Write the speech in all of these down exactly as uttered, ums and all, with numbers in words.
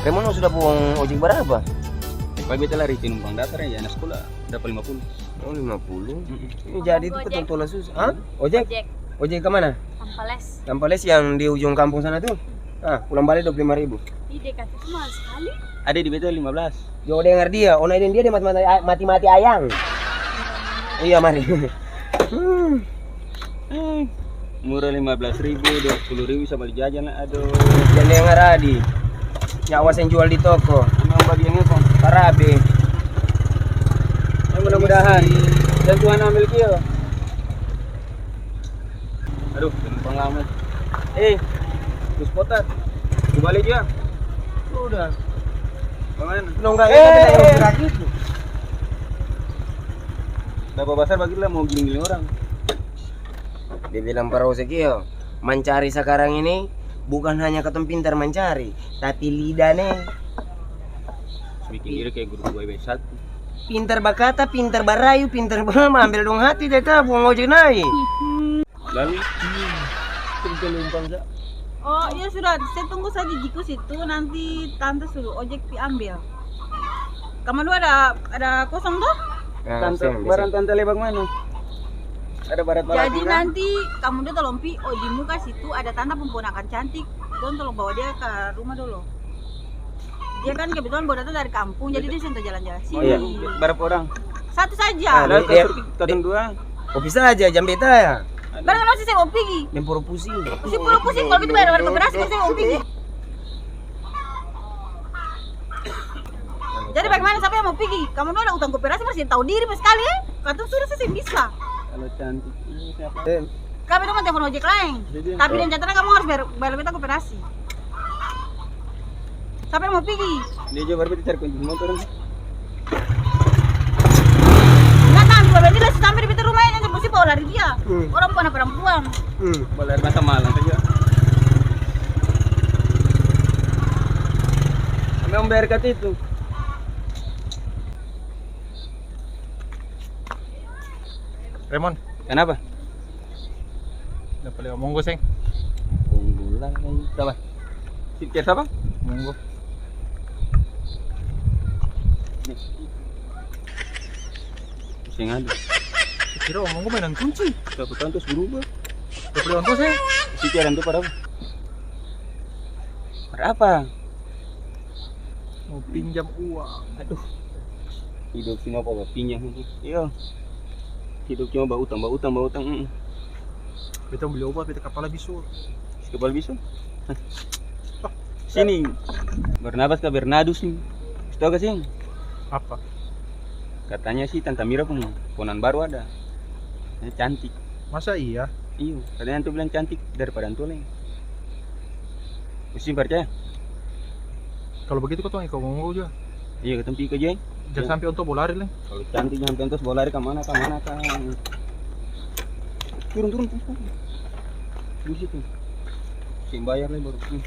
Raymond su dapa uang ojek barapa? Pai beta lari penumpang dasar ya, anak sekolah dapa lima puluh. Oh, lima puluh. Mm-mm. Ini jadi itu katong tola susah. Hah? Ojek? Ojek. Ojek ke mana? Tampales. Tampales yang di ujung kampung sana tuh? Ah, pulang bale dua puluh lima ribu. Ih, dekat itu mahal sekali. Ada di beta lima belas. Jo dengar dia, ona deng dia, dia mati-mati, mati-mati ayang. Iya, mari. Hmm. Eh, murah lima belas ribu, dua puluh ribu bisa bali jajan lah, aduh. Jang dengar, Adi. Nyawa seng jual di toko. Emang bagiannya apa? Parabe. Ya, mudah-mudahan. Dan Tuhan ambil kio. Aduh, penumpang lama. Eh, bus kota. Kembali jua. Sudah. Bagaimana? Nonggang itu. Dapa basar bagitu lah mo giling-giling orang. Dia bilang, "Parau Sekio, mancari sakarang ini bukan hanya katong pintar mancari, tapi lidah ne." Biking diri kaya guru dua B satu. Pintar bakata, pintar barayu, pintar ba-, ambil dong hati, teta buang ojek nai. Lalu? Hmm. Tunggu lumpang sa. Oh, iya sudah, saya tunggu saja di situ, nanti tante suruh ojek pi ambil. Kamar dua ada, ada kosong toh? Nah, tante, barang tante lewat mana? Ada barat balakang. Jadi nanti kamu dua tolong pi, oh, di muka situ ada tanta pung ponakan cantik, dong tolong bawa dia ke rumah dolo. Dia kan kebetulan baru datang dari kampung, jadi dia seng tau jalan-jalan sini. Oh iya, berapa orang? Satu saja. Ah, katong dua. Kopi saja, jam beta ya. Barang masih saya mau pigi. Demporo pusing. Pusing pulu pusing, kalau gitu bayar, bayar koperasi, saya mau pigi. Jadi bagaimana, siapa yang mau pigi? Kamu dua ada utang koperasi, masih tahu diri sekali, eh? Katong sudah, saya seng bisa. Kalau cantik ini siapa? Eh. Kami dong mau telepon ojek lain. Tapi dengan catatan kamu harus bayar, bayar beta koperasi. Siapa yang mau pigi? Dia juga baru beta cari kunci motor. Nggak tahu, dua menit lah sampai di beta rumah ini, mesti bawa lari dia. Hmm. Orang bukan perempuan. Hmm. Bawa lari masa malam saja. Memang bayar kata itu. Raymond. Kenapa? Dapa lewat monggo seng? Monggo lai. Sapa? Sipir sapa? Monggo. Seng ada. Sipir monggo mainan kunci. Satu kantus berubah. Dapa lewat monggo seng? Sipir antu parapa? Parapa? Mau pinjam uang. Aduh. Hidup cuma bawa pinjam. Iyo. Hidup cuma bawa utang, bawa utang, bawa utang. Mm. Beta beli obat, beta kapala bisul. Kapala bisul? Sini. Barnabas ka Bernardus ni. Tau ka seng? Apa? Katanya si Tanta Mira pung ponan baru ada. Katanya cantik. Masa iya? Iyo, katanya antu bilang cantik daripada antu lai. Musti parcaya? Kalo bagitu katong iko monggo jua. Iyo, katong pi iko jua. Jang sampe onto bawa lari lai. Kalo cantik jang sampe onto bawa lari kamana, kamana, ka. Turun, turun, turun, turun. Di situ. Seng bayar lai baru. Hmm.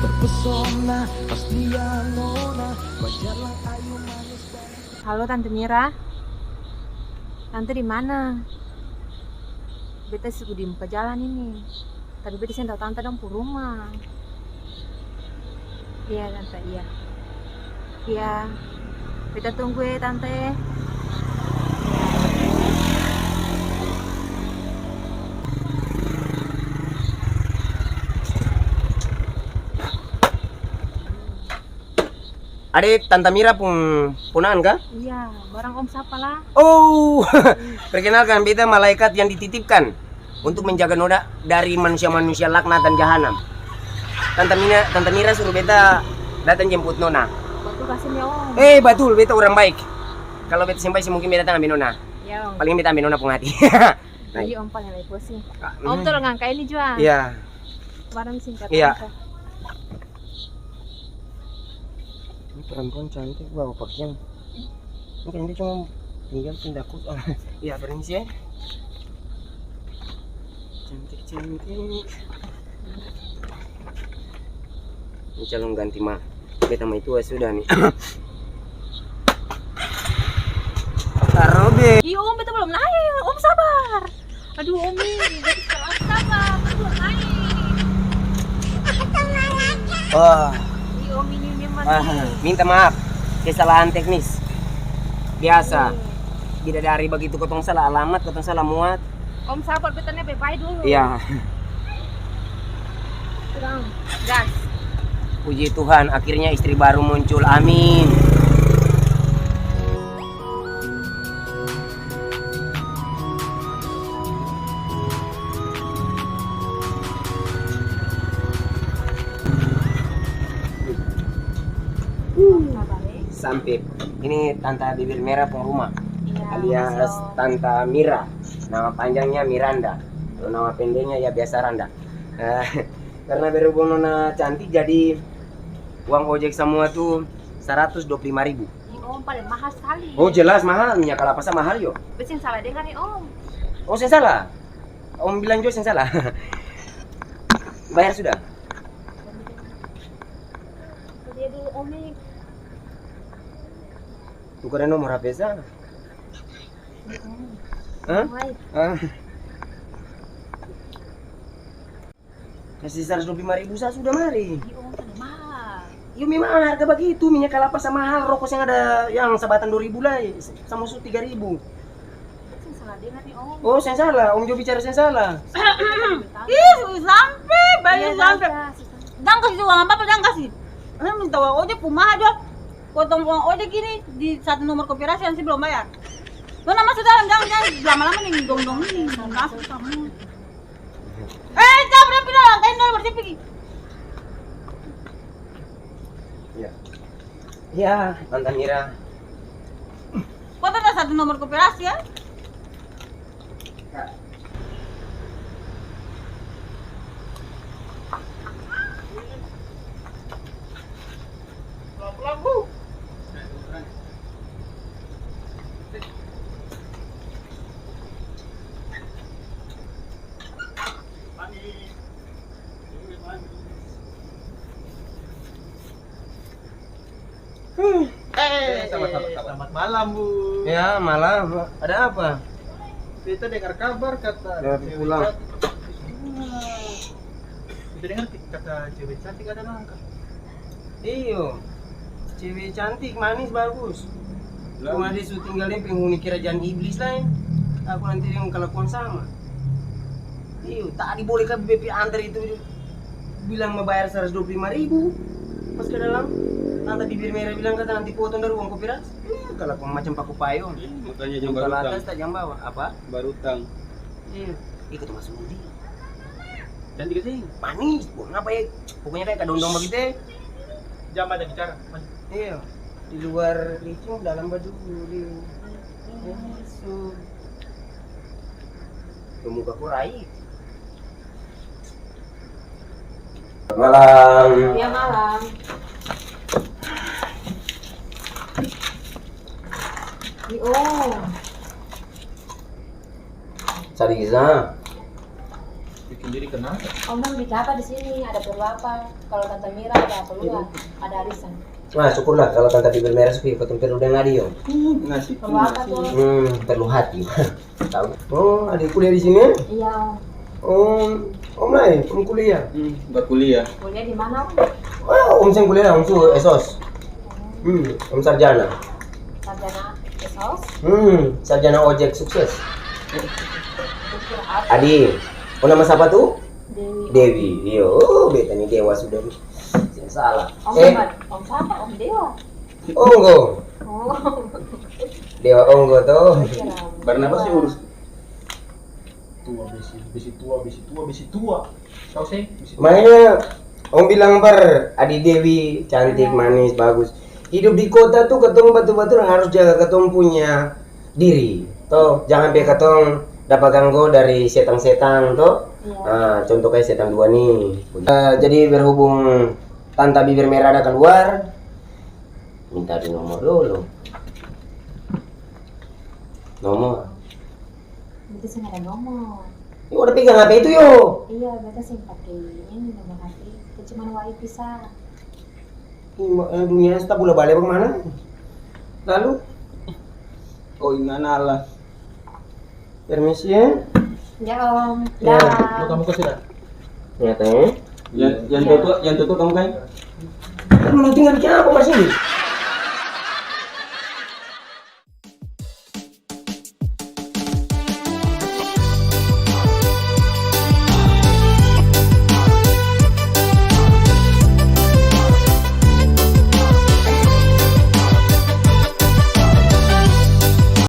Terpesona pas lia nona bajalang ayu manis dari. Halo, Tante Mira. Tante di mana? Beta su di muka jalan ini. Tapi beta seng tau tanta dong pung rumah. Iya, tanta, iya. Iya. Beta tunggu e, tanta e. Ade tanta Mira pung ponaan ka? Iya, barang om sapa la? Oh, perkenalkan, beta malaikat yang dititipkan untuk menjaga nona dari manusia-manusia laknat dan jahanam. Tanta Mina, tanta Mira suruh beta datang jemput nona. Batul ka seng ya, om? Eh, batul, beta orang baik. Kalo beta seng baik, seng mungkin beta datang ambe nona. Ya, om. Paling beta ambe nona pung hati. Jadi om paling lai pusing. Om tolong angka ini jua. Iya. Barang singkat. Iya. Ini perempuan cantik, bawa pakiang. Mungkin dia cuma tinggal pindah kos. Iya, permisi ya. Cantik, cantik. Ini calon ganti ma. Beta maitua sudah ni. Tarobe. Ih, Om, beta belum lahir. Om, sabar. Aduh, Om, nih, beta sudah sabar. Beta belum lahir. Wah. Ih, Om, ini memang Ah, nih. Minta maaf. Kesalahan teknis. Biasa. Hmm. Bidadari bagitu, katong salah alamat, katong salah muat. Om sabar, beta nih bae-bae dulu. Iya. Sudah, gas. Puji Tuhan, akhirnya istri baru muncul. Amin. Sabar, eh. Sampe. Ini Tanta Bibir Merah pung rumah. Iya, alias Tanta Mira. Nama panjangnya Miranda. Kalau nama pendeknya ya biasa Randa. Eh, karena berhubung nona cantik, jadi uang ojek semua tuh seratus dua puluh lima ribu. Ih, Om, paling mahal sekali. Oh, jelas mahal. Minyak kalapa sa mahal, yo. Beta seng salah dengar nih, Om. Oh, seng salah. Om bilang jua seng salah. Bayar sudah. Dia dulu, Om, nih. Tukeran nomor H P sa. Hah? Why? Ah. Kasi seratus dua puluh lima ribu sa sudah mari. Iyo, Om, kan mahal. Iyo, memang harga bagitu, minyak kalapa sa mahal, roko seng ada yang sabatang dua ribu lai, samua su tiga ribu. Seng salah dengar nih, Om. Oh, seng salah, Om jo bicara seng salah. Ih, sampe, bayar sampe. Iya, iya, iya. Jang kasi uang apa-apa, jang kasi. Minta uang ojek pung mahal jo. Potong uang ojek ini di satu nomor koperasi yang si belum bayar. Nona masuk dalam, jang, jang lama-lama nih, dong-dong ini, masuk kamu. Eh, jang, berapa bilang, kain dulu bersih pergi. Ya. Ya, Tanta Mira. Kota ada satu nomor koperasi ya? Hmm. Eh, selamat, selamat, selamat. Selamat malam, Bu. Ya, malam. Ada apa? Beta dengar kabar kata cewek cantik. Beta dengar kata cewek cantik ada langka. Iyo. Cewek cantik, manis, bagus. Cuma dia su tinggal deng penghuni kerajaan iblis laeng. Aku nanti deng kalakuan sama. Iyo, tadi boleh ka beta pi antar itu. Bilang mo bayar seratus dua puluh lima ribu. Pas ka dalam, Tanta Bibir Merah bilang kata nanti potong dari uang koperasi. Ih, kalakuang macam paku payong. Ih, makanya jang barutang. Jang bawa, apa? Barutang. Iya. Ih, kata Mas Rudi. Cantik ka seng? Manis, buang apa ya? Pokoknya kayak kadondong bagitu, eh. Jang banyak bicara, Mas. Iya. Di luar licin, dalam baduri. Iya, so. Pemuka kurai. Malam. Iya, malam. Ih, oh. Sariza. Bikin diri kenapa? Om, mau bikin apa di sini? Ada perlu apa? Kalau Tante Mira ada perlu, ada arisan. Nah, syukurlah kalau Tante Bibir Merah su pi katong perlu deng Adi, yo. Hmm, nasi. Perlu apa tuh? Hmm, perlu hati. Tahu. Oh, ada kuliah di sini? Iya, Om. Om, Om lai, Om kuliah? Hmm, berkuliah. Kuliah di mana, Om? Oh, Om seng kuliah, Om su S O S. Hmm, Om sarjana. Sarjana S O S? Hmm, sarjana ojek sukses. Adi, Om nama sapa tu? Dewi. Dewi, iyo. Oh, beta ni dewa sudah ni. Seng salah. Om, eh. Om sapa? Om Dewa? Onggo. Oh. Dewa Onggo to. Barnabas seng urus. Tua, besi, besi tua, besi tua, besi tua. Tau seng? Besi tua. Makanya Om bilang par Adi Dewi cantik, manis, bagus. Hidup di kota tu katong batul-batul harus jaga katong punya diri, to. Jangan sampe katong dapa ganggu dari setang-setang, to. Iya. Ah, contoh kaya setang dua ni. Eh, jadi berhubung Tanta Bibir Merah ada kaluar, minta di nomor dolo. Nomor. Beta seng ada nomor. Yo, udah pegang H P itu, yo. Iya, beta seng pake ini nomor H P. Beta cuman wifi sa. Ini, eh, dunia ini sta bola bale bagimana? Lalu? Oh, inana Allah. Permisi, ya. Ya, Om. Ya. Dah. Muka-muka sudah. Ya, teh. Yang, yang Ya. Toto, yang Toto kamu kan? Kan mau tinggal bikin apa, Mas, ini?